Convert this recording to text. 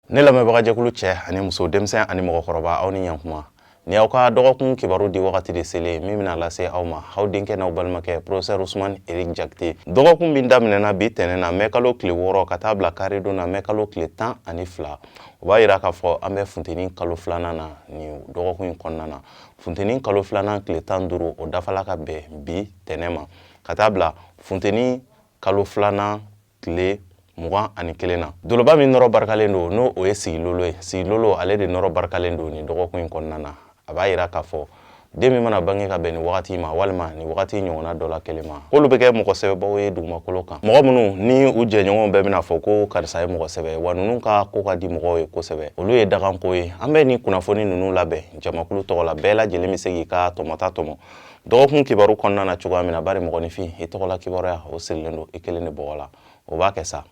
Ne lamɛnbagajɛkulu cɛ ani muso, denmisɛn ani mɔgɔkɔrɔba, aw ni ɲankuma. Ni aw ka dɔgɔkun kibaru di wagati de selen min bɛna lase aw ma, aw denkɛ n'aw balimakɛ, professeur Usumani Eric Jakite. Dɔgɔkun min daminɛna bi tɛnɛn na, mɛ kalo tile 6, ka taa bila karidon na, mɛ kalo tile 12, o b'a yira k'a fɔ an bɛ funteni kalo filanan na. Nin dɔgɔkun in kɔnɔna na, funteni kalo filanan tile 15, o dafala ka bɛn bi tɛnɛn ma, ka taa bila funteni kalo filanan tile 21 na. Doloba min nɔrɔ barikalen don, n'o o ye sigilolo ye, sigilolo ale de nɔrɔ barikalen don nin dɔgɔkun in kɔnɔna na. A b'a yira k'a fɔ den min mana bange ka bɛn nin wagati ma walima nin wagati ɲɔgɔnna dɔ la kelen ma, k'olu bɛ kɛ mɔgɔ sɛbɛbaw ye dugumakolo kan, mɔgɔ minnu ni u jɛɲɔgɔnw bɛɛ bɛna fɔ ko karisa ye mɔgɔ sɛbɛ wa, ninnu ka ko ka di mɔgɔw ye kosɛbɛ, olu ye daganko ye. An bɛ nin kunnafoni ninnu labɛn jamakulu tɔgɔ la. Bɛɛ lajɛlen bɛ se k'i ka tɔmɔta tɔmɔ dɔgɔkun kibaru kɔnɔna na cogoya min na, bari mɔgɔninfin, i tɔgɔla kibaruya, o sirilen don i kelen de bɔgɔ la. O b'a kɛ sa.